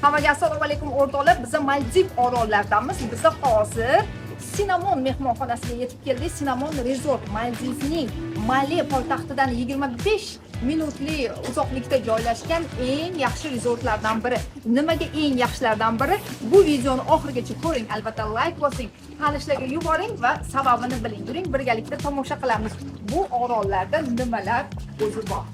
Hammaga assalomu alaykum o'rtoqlar. Biz Maldiv orollaridamiz. Biz hozir Cinnamon mehmonxonasiga yetib keldik. Cinnamon Resort Maldivning Male poytaxtidan 25 minutli uzoqlikda joylashgan eng yaxshi rezortlardan biri. Nimaga eng yaxshilardan biri? Bu videoni oxirigacha ko'ring, albatta like bosing, tanishlarga yuboring va sababini biling. Yuring, birgalikda tomosha qilamiz. Bu orollarda nimalar o'zi bor.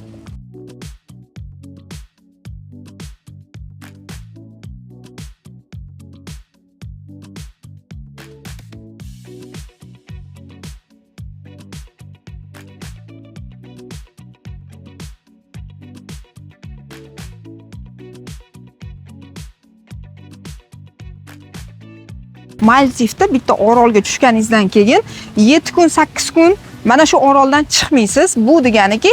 Maldivda bitta orolga tushganingizdan keyin 7 kun 8 kun mana shu oroldan chiqmaysiz. Bu deganiki,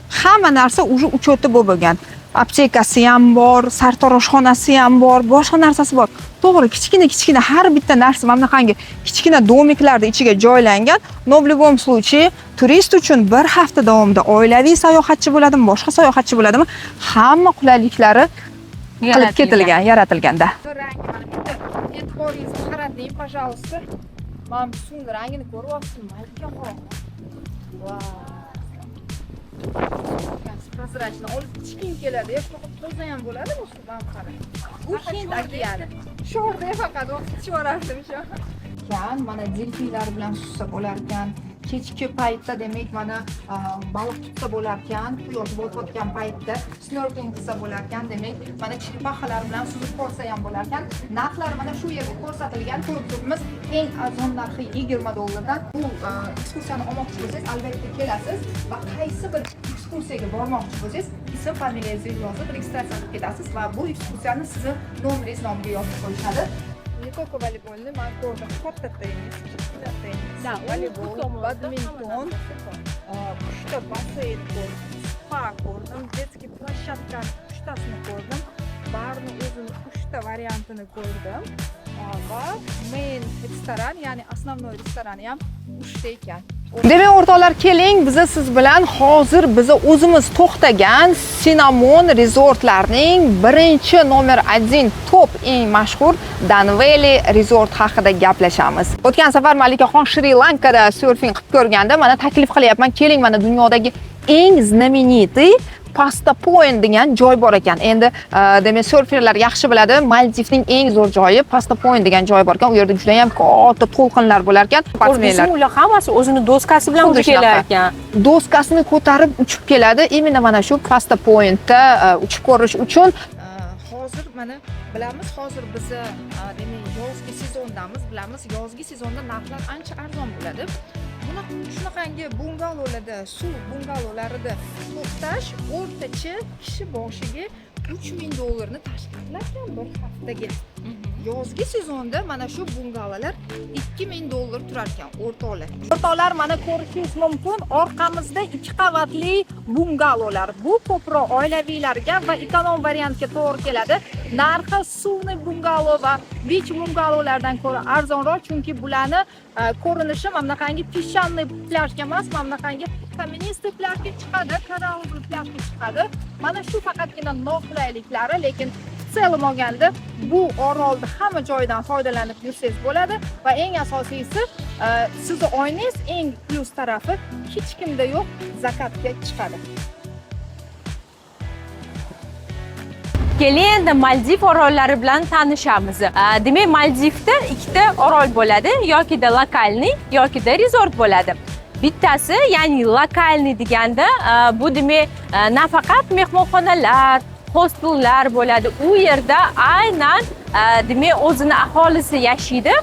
hamma narsa уже учетda bo'lgan. Aptekasi ham bor, sartaroshxonasi ham bor, boshqa narsasi bor. To'g'ri, kichkina-kichkina har bitta narsa mana bunaqangi kichkina домик larda ichiga joylangan. Но в любом случае turist uchun bir hafta davomida oilaviy sayohatchi bo'ladimi, boshqa sayohatchi bo'ladimi, hamma qulayliklari qilib ketilgan, yaratilganda. Rangi mana bitta e'tiboringizni qarating, пожалуйста. Mana bu suvni rangini ko'ryapsizmi? Malikaxon. Vau. Прозрачно. Olib ichging keladi. Shunaqa toza ham bo'ladi bu suv, mana qara. Bu Hind okeani. Sho'rda faqat vaqt ichib yuborardim shu. Kan, mana delfinlar bilan suzsa bo'lar ekan. Kechki paytda demak mana baliq tutsa bo'lar ekan, quyosh botayotgan paytda snorkeling qilsa bo'lar ekan, demak mana черепаха lar bilan suzib ko'rsa ham bo'lar ekan. Narxlar mana shu yerda ko'rsatilgan, ko'rib turibmiz. Eng arzon narxi 20 dollardan. Bu ekskursiyani olmoqchi bo'lsangiz, albatta kelasiz va qaysi bir ekskursiyaga bormoqchi bo'lsangiz, ism, familiyangizni yozib registratsiya qilib ketasiz va bu ekskursiyani sizni nomeringiz nomiga yozib qo'yishadi. Не только волейбольный, man ko'rdim katta tennis, kichkina tennis, Да, voleybol, u badminton, uchta basseyn ko'rdim, spa ko'rdim, детский площадка ni uchtasini ko'rdim, barni o'zini uchta variantini ko'rdim va main restoran, ya'ni основной restorani ham uchta ekan. Demak, o'rtoqlar, keling, biza siz bilan hozir biza o'zimiz to'xtagan Cinnamon Resortlarning birinchi nomer 1 top eng mashhur Danveli Resort haqida gaplashamiz. O'tgan safar Malikaxon Shri Lankada surfing qilib ko'rganda, mana taklif qilyapman, keling mana dunyodagi eng знаменитый Pasta Point degan joy bor ekan. Endi demak surferlar yaxshi biladi, Maldivning eng zo'r joyi Pasta Point degan joy bor ekan. U yerda juda ham katta to'lqinlar bo'lar ekan. Ko'rdingizmi, ular hammasi o'zini doskasi bilan Xuddi uchib kelar shunaqa. ekan. Doskasini ko'tarib uchib keladi. Именно mana shu Pasta Pointda uchib ko'rish uchun. Hozir mana bilamiz, hozir biza demak yozgi sezondamiz, bilamiz, yozgi sezonda narxlar ancha arzon bo'ladi. Buni shunaqangi bungalolarda, suv bungalolarida to'xtash o'rtacha kishi boshiga 3000 dollarni tashkil qilar ekan bir haftaga. Yozgi sezonda mana shu bungalolar 2000 dollar turar ekan, o'rtoqlar. O'rtoqlar, mana ko'rishingiz mumkin, orqamizda 2 qavatli bungalolar. Bu ko'proq oilaviylarga va ekonom variantga to'g'ri keladi. Narxi suvni bungalo va beach bungalolardan ko'ra arzonroq, chunki bularni ko'rinishi mana bunaqangi песчаный plyajga emas, mana bunaqangi каменистый plyajga chiqadi, коралловый plyajga chiqadi. Mana shu faqatgina noqulayliklari, lekin в целом olganda bu orolni hamma joyidan foydalanib yursangiz bo'ladi va eng asosiysi sizni oynangiz eng plyus tarafi hech kimda yo'q закат ga chiqadi. Keling, endi Maldiv orollari bilan tanishamiz. Demak, Maldivda ikkita orol bo'ladi, yokida локальный, yokida resort bo'ladi. Bittasi, ya'ni локальный deganda, bu demak nafaqat mehmonxonalar, hostellar bo'ladi. U yerda aynan demak o'zini aholisi yashaydi.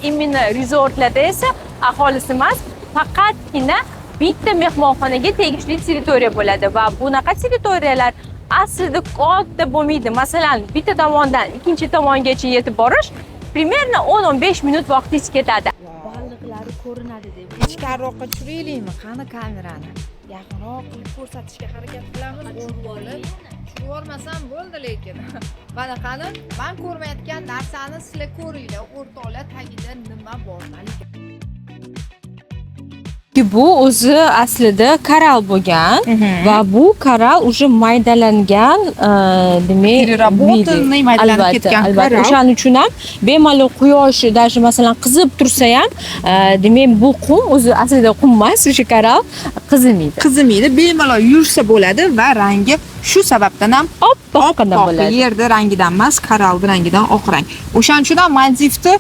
Именно rezortlarda esa aholisi emas, faqatgina bitta mehmonxonaga tegishli territoriya bo'ladi va bunaqa territoriyalar aslida katta bo'lmaydi. Masalan, bitta tomondan ikkinchi tomongacha yetib borish примерно 10-15 minut vaqtingiz ketadi. Baliqlari ko'rinadi deb. Ichkariroqqa tushiraylikmi? Qani kamerani? Yaqinroq qilib ko'rsatishga harakat qilamiz. O'rtoqlar, tushirib yubormasam bo'ldi lekin. Mana qani, men ko'rmayotgan narsani sizlar ko'ringlar. O'rtoqlar, tagida nima bor? Malika. Bu o'zi aslida koral bo'lgan va bu koral уже maydalangan, demak, Переработанный, maydalanib Albatta, ketgan albatta. koral. O'shaning uchun ham bemalol quyosh даже, masalan, qizib tursa ham, demak, bu qum o'zi aslida qum emas, o'sha koral qizimaydi. Qizimaydi, bemalol yursa bo'ladi va rangi shu sababdan ham Oppoqqina oppoq, bo'ladi. Yerda rangidan emas, koralni rangidan oq rang. O'shaning uchun ham Maldivni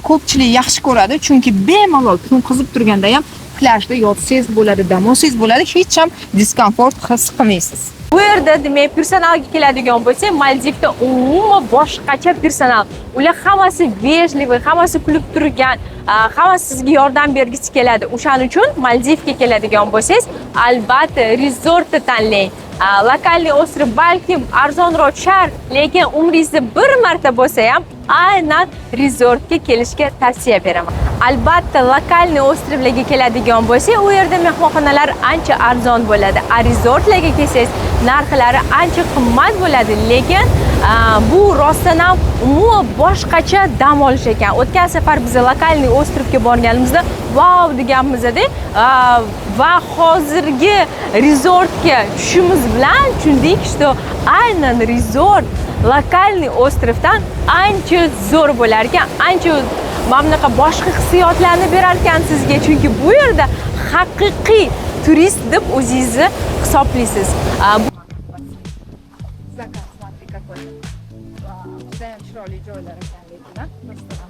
ko'pchilik yaxshi ko'radi, chunki bemalol kun qizib turganda ham plyajda yotsangiz bo'ladi, dam olsangiz bo'ladi, hech ham дискомфорт his qilmaysiz. Bu yerda, demak, personalga keladigan bo'lsak, Maldivda umuman boshqacha personal. Ular hammasi вежливый, hammasi kulib turgan, hammasi sizga yordam bergisi keladi. O'shaning uchun Maldivga keladigan bo'lsangiz, albatta rezortni tanlang. Локальный остров balkim arzonroq tushar, lekin umringizda bir marta bo'lsa ham aynan rezortga kelishga tavsiya beraman. Albatta, локальный остров larga keladigan bo'lsak, u yerda mehmonxonalar ancha arzon bo'ladi. A rezortlarga kelsangiz, narxlari ancha qimmat bo'ladi, lekin bu rostdan ham umuman boshqacha dam olish ekan. O'tgan safar biz локальный остров ga borganimizda vau deganmizda, va hozirgi rezortga tushishimiz bilan tushundik, что aynan rezort локальный остров dan ancha zo'r bo'lar ekan, ancha mana bunaqa boshqa hissiyotlarni berar ekan sizga, chunki bu yerda haqiqiy turist deb o'zingizni hisoblaysiz. Закат, смотри, какой. Judayam chiroyli joylar ekan lekin, a? Rostdan.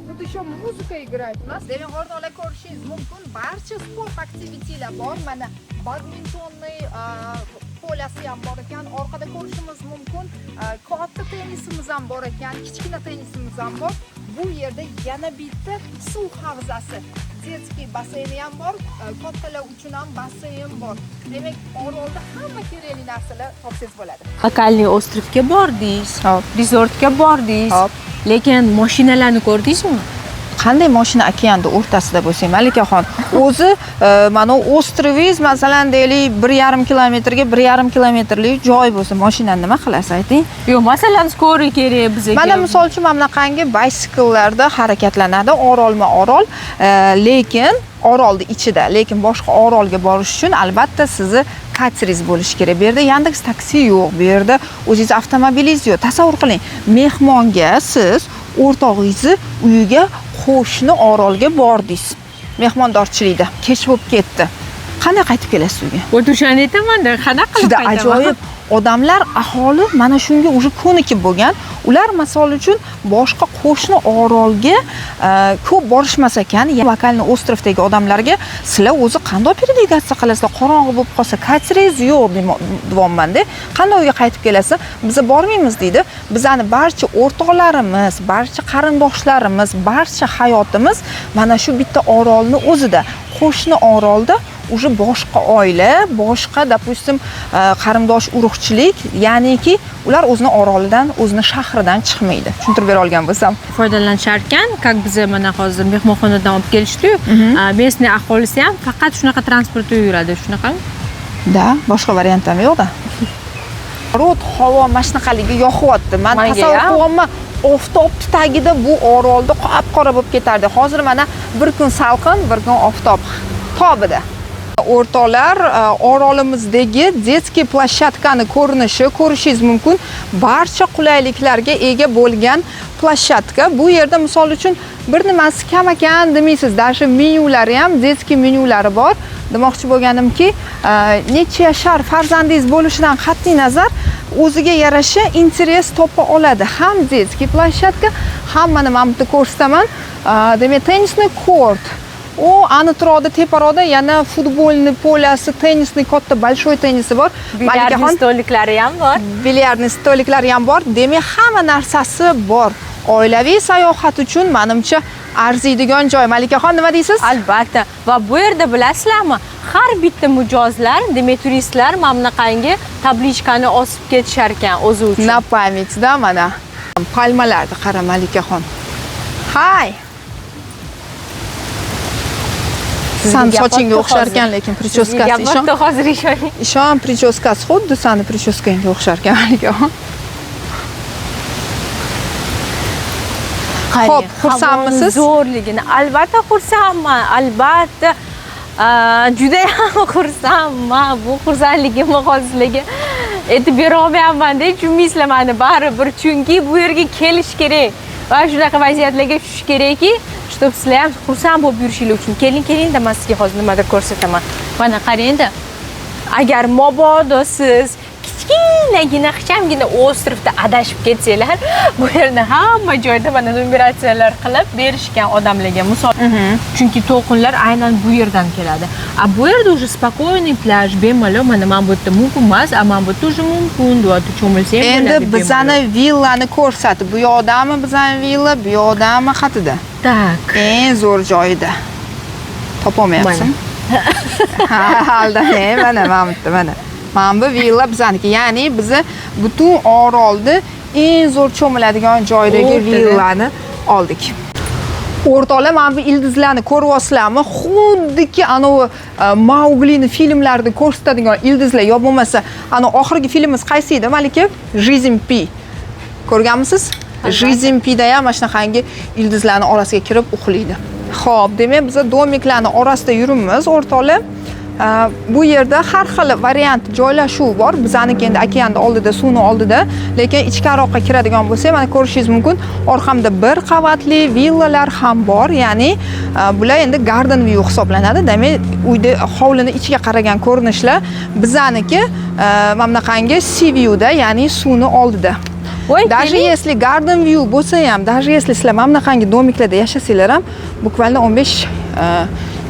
Тут еще музыка играет у нас. Demak, o'rtoqlar, ko'rishingiz mumkin. Barcha sport activity lar bor. Mana badmintonniy поля si ham bor ekan. Orqada ko'rishimiz mumkin. Katta tennisimiz ham bor ekan, kichkina tennisimiz ham bor. Bu yerda yana bitta suv havzasi, детский basseyni ham bor, kattalar uchun ham basseyn bor. Demak, orolda hamma kerakli narsalar topsangiz bo'ladi. Локальный остров ga bordingiz, Hop. rezortga bordingiz, Hop. lekin mashinalarni ko'rdingizmi? Qanday mashina okeanda o'rtasida bo'lsang, Malikaxon? O'zi mana остров ingiz, masalan, deylik, 1,5 kilometrga 1,5 kilometrlik joy bo'lsa, mashinani nima qilasiz, ayting? Yo'q, masalan, скорый kerak bizga. Mana, misol uchun, mana bunaqangi baysikllarda harakatlanadi orolma orol, lekin orolni ichida, lekin boshqa orolga borish uchun albatta sizni kateringiz bo'lishi kerak. Bu yerda Yandex taksi yo'q, bu yerda o'zingiz avtomobilingiz yo'q. Tasavvur qiling, mehmonga siz o'rtog'ingizni uyiga qo'shni orolga bordingiz, mehmondorchilikda kech bo'lib ketdi, qanday qaytib kelasiz uyga? Вот o'shani aytamanda, qanaqa qilib Juda qaytaman? ajoyib. Odamlar, aholi mana shunga уже ko'nikib bo'lgan. Ular, misol uchun, boshqa qo'shni orolga ko'p borishmas ekan. Локальный остров dagi odamlarga: "Sizlar o'zi qandoq передвигаться qilasizlar? Qorong'i bo'lib qolsa, kateringiz yo'q", deyapmanda, "qanday uyga qaytib kelasiz?" "Biza bormaymiz", deydi, "bizani barcha o'rtoqlarimiz, barcha qarindoshlarimiz, barcha hayotimiz mana shu bitta orolni o'zida. Qo'shni orolda уже boshqa oila, boshqa, допустим, qarindosh urug'chilik, ya'niki ular o'zini orolidan, o'zini shahridan chiqmaydi." Tushuntirib bera olgan bo'lsam. Foydalanishar ekan, как biza mana hozir mehmonxonadan olib kelishdiyu, местный aholisi ham faqat shunaqa transportda yuradi, shunaqami? Да, boshqa variant ham yo'qda. Rot havo mana shunaqaligi yoqyapti. Man Manga tasavvur ham. qilyapman, oftobni tagida bu orolda qop qora bo'lib ketardi. Hozir mana bir kun salqin, bir kun oftob tobida. O'rtoqlar, orolimizdagi детский площадка ni ko'rinishi, ko'rishingiz mumkin. Barcha qulayliklarga ega bo'lgan площадка. Bu yerda, misol uchun, bir nimasi kam ekan demaysiz. Даже menyulari ham, детский menyulari bor. Demoqchi bo'lganimki, necha yashar farzandingiz bo'lishidan qat'iy nazar o'ziga yarasha интерес topa oladi. Ham детский площадка, ham mana bu yerda ko'rsataman. Demak, теннисный корт. U aniqroqda, teparoqda yana футбольный поля si, tennisni katta большой tennisi bor. Бильярдный Malikaxon, столик lari ham bor. Бильярдный столик lari ham bor. Demak, hamma narsasi bor. Oilaviy sayohat uchun manimcha arziydigan joy. Malikaxon, nima deysiz? Albatta. Va bu yerda bilasizlarmi, har bitta mijozlar, demak, turistlar mana bunaqangi табличка ni osib ketishar ekan o'zi uchun. На память, да, mana. Palmalarni qara, Malikaxon. Hay. Sizga San gap sochingga otdi o'xshar hozir. ekan, lekin Sizga прическа si, gap ishon. otdi hozir, ishoning. Ishon, прическа si xuddi sani прическа ngga o'xshar ekan, Malikaxon. Qarang, Xo'p, xursandmisiz? havoni zo'rligini. Albatta xursandman, albatta. Judayam xursandman. Bu xursandligimni hozir sizlarga aytib bera olmayapman-da, tushunmaysizlar mani baribir, chunki bu yerga kelish kerak va shunaqa vaziyatlarga tushish kerakki, чтобы sizlar ham xursand bo'lib yurishinglar uchun. Keling, keling-da, man sizga hozir nimadir ko'rsataman. Mana qarang-da. Agar mabodo siz kichkinagina, ixchamgina остров da adashib ketsanglar, bu yerda hamma joyda mana numeratsiyalar qilib berishgan odamlarga, misol, chunki to'lqinlar aynan bu yerdan keladi. A bu yerda уже спокойный пляж, bemalol. Mana bu yerda mumkin emas, a mana bu yerda уже mumkin deyapti, cho'milsa ham Endi bo'ladi bizani bemalol. Villani ko'rsatib, bu yoqdami bizani villa, bu yoqdami, xatida? Так. Eng zo'r joyida. Topolmayapsan? Ha, aldamang, mana bu yerda, mana. Mana bu villa bizaniki, ya'ni bizni butun orolni eng zo'r cho'miladigan joydagi O'rtada. Villani oldik. O'rtoqlar, mana bu ildizlarni ko'ryapsizlarmi? Xuddiki anavi Mauglini filmlarida ko'rsatadigan ildizlar, yo bo'lmasa, ana oxirgi filmimiz qaysi edi, Malika? Жизнь Пи. Ko'rganmisiz? Жизнь Пida ham mana shunaqangi ildizlarni orasiga kirib uxlaydi. Xo'p, demak, biz домик larni orasida yuribmiz, o'rtoqlar. Bu yerda har xil variant joylashuv bor. Bizaniki endi okeanni oldida, suvni oldida, lekin ichkariroqqa kiradigan bo'lsak, mana ko'rishingiz mumkin, orqamda bir qavatli villalar ham bor. Ya'ni bular endi garden view hisoblanadi. Demak, uyda hovlini ichiga qaragan ko'rinishlar. Bizaniki mana bunaqangi sea viewda, ya'ni suvni oldida. Voy, Даже keling. Если garden view bo'lsa ham, даже если sizlar mana bunaqangi домик larda yashasanglar ham, буквально 15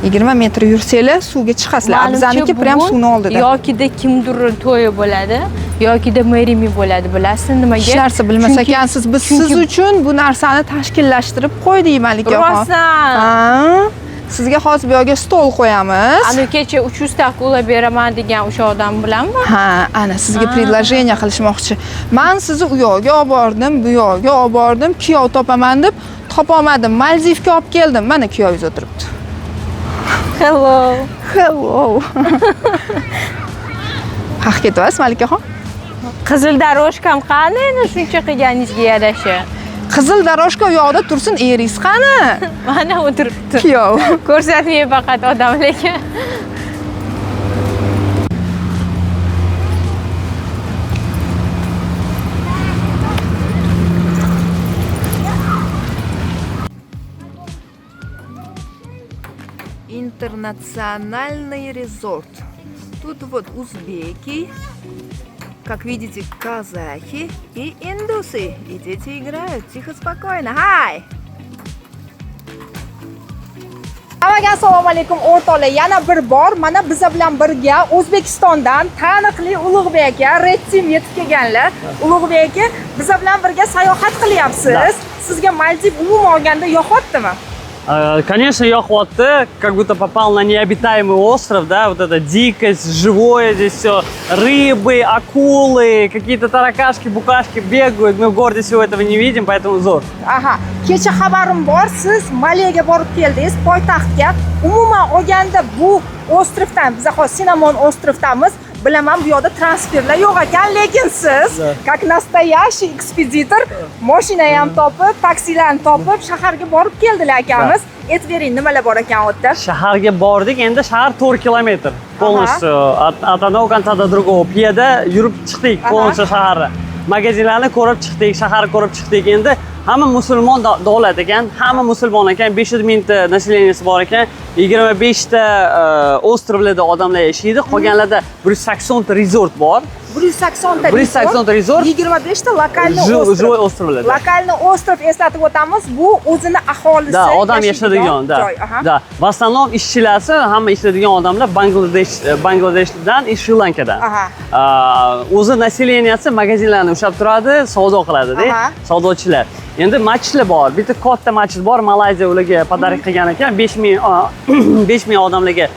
20 metr yursanglar suvga chiqasizlar. A Manimcha, bizaniki prям bugun suvni oldida. Yokida kimdir to'yi bo'ladi, yokida marry me bo'ladi, bilasizmi nimaga? Hech narsa bilmas ekansiz. Biz siz uchun bu narsani tashkillashtirib qo'ydik, Malikaxon. Rostdan. Ha, sizga hozir bu yerga stol qo'yamiz. Anu kecha 300 ta ulab beraman degan o'sha odam bilanmi? Ha, ana sizga предложение qilishmoqchi. Man sizni u yoqga olib bordim, bu yoqga olib bordim, kuyov topaman deb topolmadim. Maldivga olib keldim. Mana kuyovingiz o'tiribdi. Hello. Hello. Haq ketyapsiz, Malikaxon? Qizil дорожка m qani endi shuncha qilganingizga yarasha? Qizil дорожка u yoqda tursin, eringiz qani? Mana o'tiribdi. Kuyov. Ko'rsatmang faqat odamlarga. Интернациональный резорт. Тут вот узбеки, как видите, казахи и индусы. И дети играют тихо, спокойно. Хай! Hammaga assalomu alaykum, o'rtoqlar. Yana bir bor mana biza bilan birga O'zbekistondan taniqli Ulug'bek aka, Red Team yetib kelganlar. Ulug'bek aka, biza bilan birga sayohat qilyapsiz. Sizga Maldiv umuman olganda yoqyaptimi? Конечно, yoqyapti, как будто попал на необитаемый остров, да, вот эта дикость, живое здесь все, рыбы, акулы, какие-то таракашки, букашки бегают, мы в городе всего этого не видим, поэтому zo'r. Aha, kecha xabarim bor, siz Maliyaga borib keldingiz, poytaxtga. Umuman olganda bu остров dan, biz hozir Cinnamon остров damiz. Bilaman, bu yoqda transferlar yo'q ekan, lekin siz, как настоящий экспедитор, mashina ham topib, taksilarni topib, shaharga borib keldilar akamiz. Aytib bering, nimalar bor ekan u yerda? Shaharga bordik, endi shahar 4 kilometr полностью от одного конца до другого. Piyoda yurib chiqdik полностью shaharni. Magazinlarni ko'rib chiqdik, shaharni ko'rib chiqdik. Endi hamma musulmon davlat ekan, hamma musulmon ekan, 500 mingta население si bor ekan, 25 ta остров larda odamlar yashaydi, qolganlarda 180 ta resort bor. 180 ta 180 ta resort. 25 ta локальный остров. Живой остров larda. Локальный остров, eslatib o'tamiz, bu o'zini aholisi Да, odam yashaydigan, да. joy. Aha. Да. В основном ishchilasi, hamma ishlaydigan odamlar Bangladesh, Bangladeshdan и Shri Lankadan. O'zi население si magazinlarni ushlab turadi, savdo qiladi-da, savdochilar. Endi masjidlar bor. Bitta katta masjid bor, Malayziya ularga подарок qilgan ekan. 5000 5000 odamlarga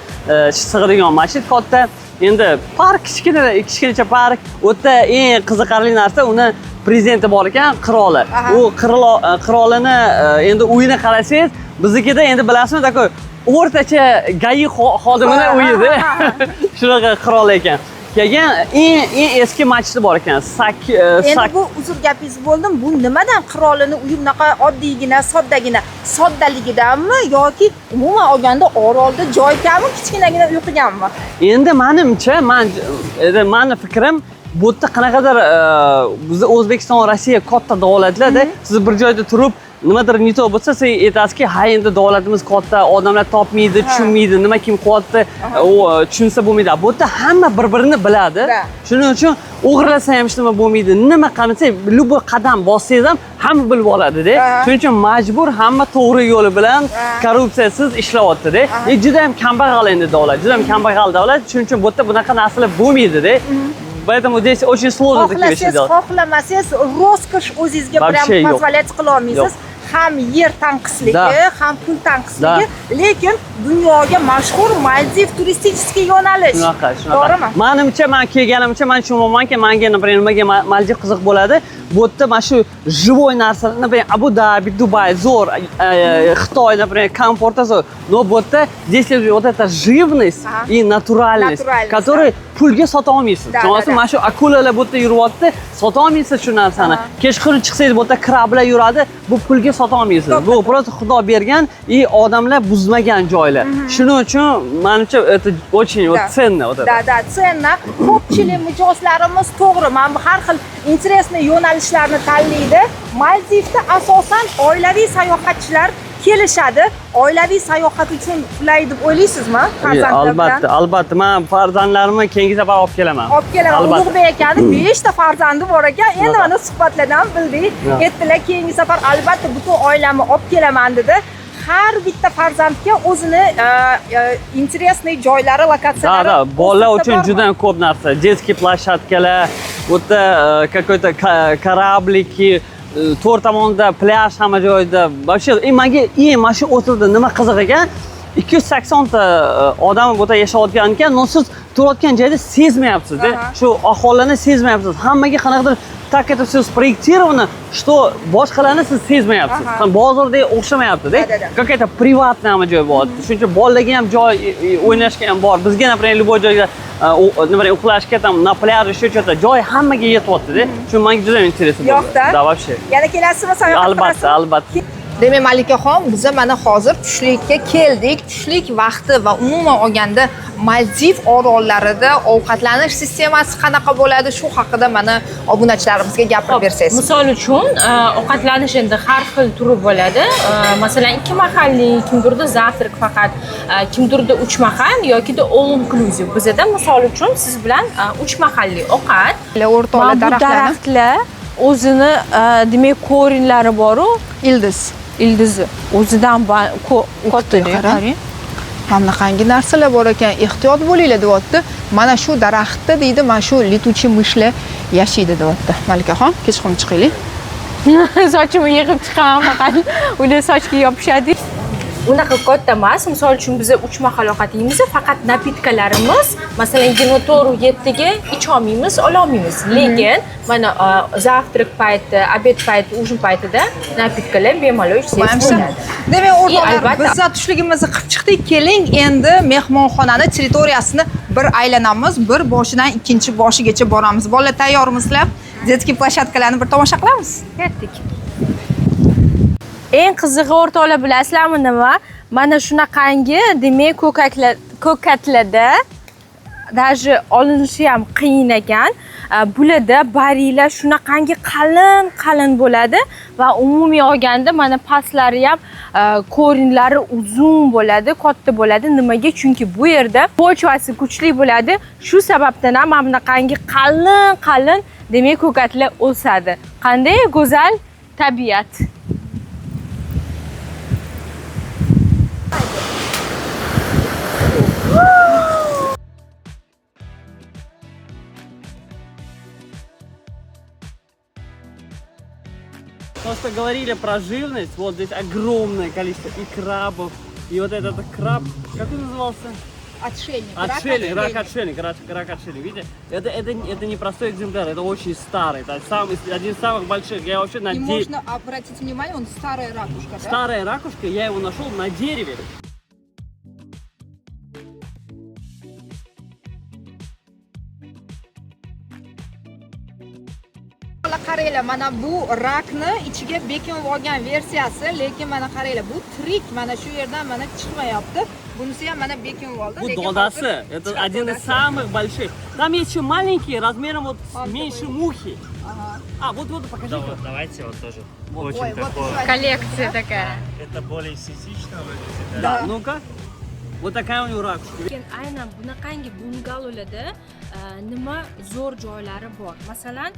sig'adigan masjid katta. Endi park kichkina, kichkinacha park. U yerda eng qiziqarli narsa uni prezidenti bor ekan, qiroli. U qirolini endi uyini qarasangiz, biznikida endi bilasizmi, такой o'rtacha ГАИ xodimini uyida. Shunaqa qirol ekan. Keyin eng eski masjidi bor ekan. Endi Sak bu, uzr, gapingizni bo'ldim. Bu nimadan qirolini uyi bunaqa oddiygina, soddagina, soddaligidanmi yoki umuman olganda orolda joy kammi, kichkinagina uy qilganmi? Endi manimcha, endi mani fikrim, bu yerda qanaqadir bizni O'zbekiston, Rossiya katta davlatlarda siz bir joyda turib nimadir не то bo'lsa, siz aytasizki, ha, endi davlatimiz katta, odamlar topmaydi, tushunmaydi, nima kim qilyapti, u tushunsa bo'lmaydi. Bu yerda hamma bir birini biladi. Shuning uchun o'g'irlasa ham hech nima bo'lmaydi, nima qilsa, любой qadam bossangiz ham hamma bilib oladida. Shuning uchun majbur hamma to'g'ri yo'li bilan korrupsiyasiz ishlayaptida. E, juda ham kambag'al endi davlat, juda ham kambag'al davlat. Shuning uchun bu yerda bunaqa narsalar bo'lmaydida. Поэтому здесь очень сложно такие вещи Xohlasangiz, делать. xohlamasangiz, роскошь o'zingizga прям Вообще yo'q. позволять qila olmaysiz. Ham yer tanqisligi, ham pul tanqisligi, lekin dunyoga mashhur Maldiv turistik yo'nalish. Shunaqa, shunaqa. To'g'rimi? Manimcha, man kelganimcha man tushunyapmanki, manga, например, nimaga Maldiv qiziq bo'ladi? Bu yerda mana shu живой narsa, например, Abu Dabi, Dubay zo'r, Xitoy, например, komfortda zo'r. Но bu yerda здесь вот эта живность и натуральность, Натуральность, который pulga sota olmaysiz. Tushunasizmi? Да. Mana shu akulalar bu yerda yuryapti, sota olmaysiz shu narsani. Kechqurun chiqsangiz, bu yerda krablar yuradi, bu pulga sota olmaysiz. Bu просто Xudo bergan и odamlar buzmagan joylar. Shuning uchun manimcha, это очень вот ценно вот это. Да, ценно. Ko'pchilik mijozlarimiz, to'g'ri, mana bu har xil интересный yo'nalishlarni tanlaydi. Maldivda asosan oilaviy sayohatchilar kelishadi. Oilaviy sayohat uchun qulay deb o'ylaysizmi? Farzandlar bilan? Albatta, albatta. Men farzandlarimni keyingi safar olib kelaman. Olib kelaman. Albatta. Ulug'bek akani 5 ta farzandi bor ekan. Endi mana suhbatlardan bildik. Aytdilar, keyingi safar albatta butun oilamni olib kelaman dedi. Har bitta farzandga o'zini интересный joylari, lokatsiyalari Да, bolalar o'zida uchun bormi? juda ham ko'p narsa. Детский площадка lar, bu yerda какой-то кораблики, to'rt tomonda plyaj hamma joyda. Вообще, и menga eng mana shu o'tirdi nima qiziq ekan? 280 ta odam bu yerda yashayotgan ekan, но siz turayotgan joyda sezmayapsiz-da. Shu aholini sezmayapsiz. Hammaga qanaqadir так это все спроектировано, что boshqalarni siz sezmayapsiz. Ham bozordagi o'xshamayapti-da. Да, да, да. Какая-то приватная hamma joy bo'lyapti. Shuning uchun bolalarga ham joy o'ynashga ham bor. Bizga, например, любой joyga например, uxlashga там на пляже еще что-то joy hammaga yetyapti-da. Shu menga juda ham интересно bo'ldi. Yoqdi? Да, вообще. Yana kelasizmi, sayohat Albatta, qilasizmi? Albatta. Demak, Malikaxon, biza mana hozir tushlikka keldik. Tushlik vaqti va umuman olganda Maldiv orollarida ovqatlanish sistemasi qanaqa bo'ladi? Shu haqida mana obunachilarimizga gapirib bersangiz. Misol uchun, ovqatlanish endi har xil turi bo'ladi. Masalan, ikki mahalli, kimdirda завтрак faqat, kimdirda uch mahal yokida all inclusive. Bizada, misol uchun, siz bilan uch mahalli ovqat. O'rtoqlar, Mana bu daraxtlarni daraxtlar o'zini demak, корень lari boru, ildiz. Ildizi o'zidan katta. Qarang. Qarang. Mana bunaqangi narsalar bor ekan, ehtiyot bo'linglar deyapti. Mana shu daraxtda deydi, mana shu летучий мышь lar yashaydi deyapti. Malikaxon, kechqurun chiqaylik. Sochimni yig'ib chiqaman faqat, ular sochga yopishadi. Unaqa katta emas. Misol uchun, biz uch mahal ovqat yeymiz, faqat напитка larimiz, masalan, 24:07 ga icholmaymiz, ololmaymiz. Lekin mana завтрак payti, обед payti, ужин paytida напитка lar bemalol ichsangiz bo'ladi. Demak, o'rtoqlar, albatta- biz tushligimizni qilib chiqdik. Keling, endi mehmonxonani territoriyasini bir aylanamiz, bir boshidan ikkinchi boshigacha boramiz. Bolalar, tayyormisizlar? Детский площадка larni bir tomosha qilamiz. Ketdik. Eng qizig'i, o'rtoqlar, bilasizlarmi nima? Mana shunaqangi, demak, ko'katlar, ko'katlarda даже olinishi ham qiyin ekan. Bularda barglar shunaqangi qalin qalin bo'ladi va umumiy olganda mana pastlari ham корень lari uzun bo'ladi, katta bo'ladi. Nimaga? Chunki bu yerda почва si kuchli bo'ladi. Shu sababdan ham mana bunaqangi qalin qalin, demak, ko'katlar o'sadi. Qanday go'zal tabiat. То, что говорили про живность, вот здесь огромное количество и крабов, и вот этот краб, как он назывался? Отшельник. Отшельник, рак-отшельник, рак-отшельник. Видите, это не простой экземпляр, это очень старый, это один из самых больших. Я вообще на И де- можно обратить внимание, он старая ракушка, да? Старая ракушка, я его нашел на дереве. Qaranglar, mana bu рак ni ichiga bekinib olgan versiyasi, lekin mana qaranglar, bu tirik, mana shu yerdan mana chiqmayapti. Bunisi ham mana bekinib oldi. Bu Lekin dodasi, hozir это chiqadi один из dodasi. Самых больших. Там есть еще маленькие, размером вот Он меньше такой. Мухи. Ага. А, вот, вот, покажи. Да, вот давайте вот тоже. Вот. Очень Ой, вот такое. еще один. Коллекция такая. Это более эстетично выглядит. Да, ну-ка. Вот такая у него ракушка. Lekin aynan bunaqangi bungalolarda nima zo'r joylari bor, masalan,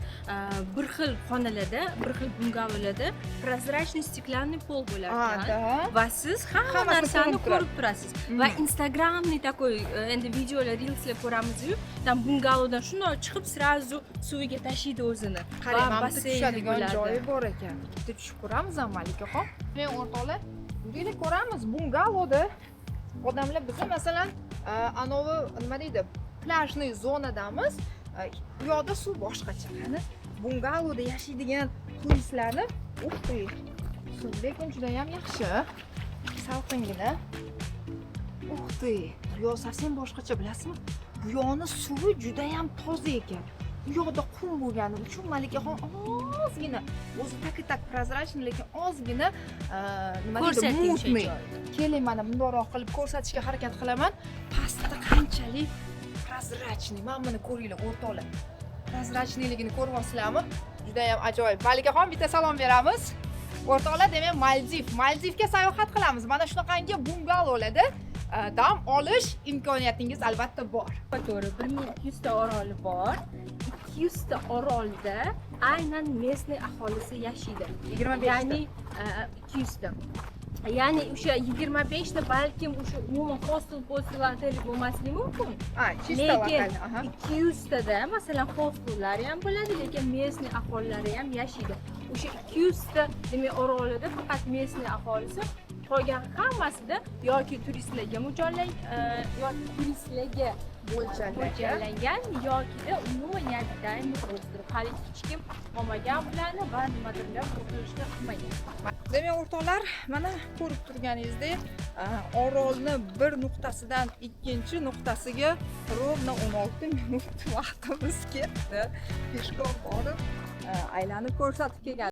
bir xil xonalarda, bir xil bungalolarda прозрачный стеклянный пол bo'lar А, ekan да. Va siz hamma Hammasini narsani ko'rib turadi. Ko'rib turasiz va инстаграмный такой endi videolar, reelslar ko'ramiz-yu, там bungalodan shundoq chiqib, сразу suviga tashiydi o'zini Qarang, va mana bitta basseyni tushadigan bo'ladi. Joyi bor ekan. Bitta tushib ko'ramiz ham, Malikaxon. Men, o'rtoqlar, yuringlar, ko'ramiz bungaloda odamlar. Biza, masalan, anavi nima deydi, пляжный zonadamiz. U yoqda suv boshqacha. Qani, bungaloda yashaydigan turistlarni, ух ты, suv lekin judayam yaxshi. Salqingina. Ух ты, bu yoq совсем boshqacha, bilasizmi? Bu yoqni suvi judayam toza ekan. Bu yoqda qum bo'lgani uchun, Malikaxon, ozgina o'zi так и так прозрачный, lekin ozgina nima deydi, Ko'rsating o'sha мутный. Joyni. Keling, mana bundoqroq qilib ko'rsatishga harakat qilaman. Pastda qanchalik прозрачный. Mana buni ko'ringlar, o'rtoqlar. Прозрачный ligini ko'ryapsizlarmi? Judayam ajoyib. Malikaxon, bitta salom beramiz. O'rtoqlar, demak, Maldiv, Maldivga sayohat qilamiz. Mana shunaqangi bungalolarda dam olish imkoniyatingiz albatta bor. To'g'ri, 1200 ta oroli bor. 200 ta orolda aynan местный aholisi yashaydi. 25 ta. Ya'ni 200 ta. Ya'ni o'sha 25 ta balkim o'sha umuman hostel, postel, otel bo'lmasligi mumkin. Ha, чисто Lekin lokal. Aha. 200 tada, masalan, hostellari ham bo'ladi, lekin местный aholilari ham yashaydi. O'sha 200 ta, demak, orolida faqat местный aholisi, qolgan hammasida yoki turistlarga yoki turistlarga Mo'ljallangan. Mo'ljallangan yokida umuman необитаемый остров. Hali hech kim olmagan bularni va nimadirlar o'tirishga qilmagan. Demak, o'rtoqlar, mana ko'rib turganingizdek, orolni bir nuqtasidan ikkinchi nuqtasiga ровно 16 minut vaqtimiz ketdi. Пешком borib, aylanib ko'rsatib kelgan.